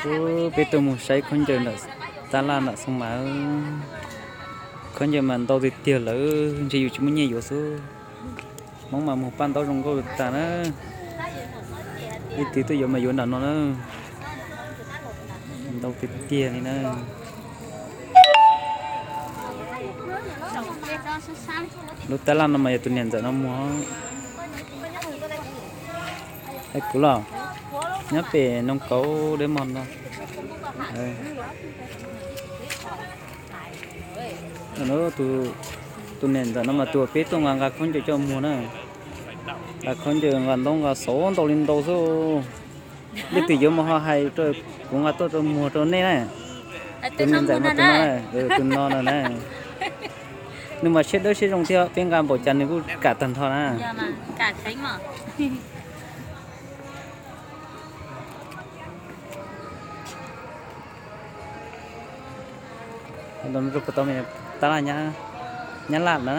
Ub, peb tuaj mus saib khaub ncaws nram tab laj nram Xoo Mas. Khaub ncaws mas ntau tiag tiag lawm, ntshe yus tsis muaj nyiaj yuav xwb. Hmoob mas mus paj ntaub zoo nkauj tag na. Leej twg tuaj yuav mas yuav nram no na. Ntau tiag tiag li na. Lub tab laj no mas yog tus niam ntxawm no muag. Hais kuv los, nyob pem Noo Kauv Deb Mos no. Tus niam ntxawm no mas tus uas peb tuaj nqa nqa khaub ncaws coj muag na. Nqa khaub ncaws nqa ntaub nqa xauv ntau li ntau xwb. Leej twg yuav mas ho hais rau kuv nqa tuaj rau muag rau nej na. Tus niam ntxawm mas tus no, tus no no na. Nws mas siab dawb siab zoo thiab, peb nqa npaum cas nws kuj kam tag nrho na. Tab laj Nyab Laj na.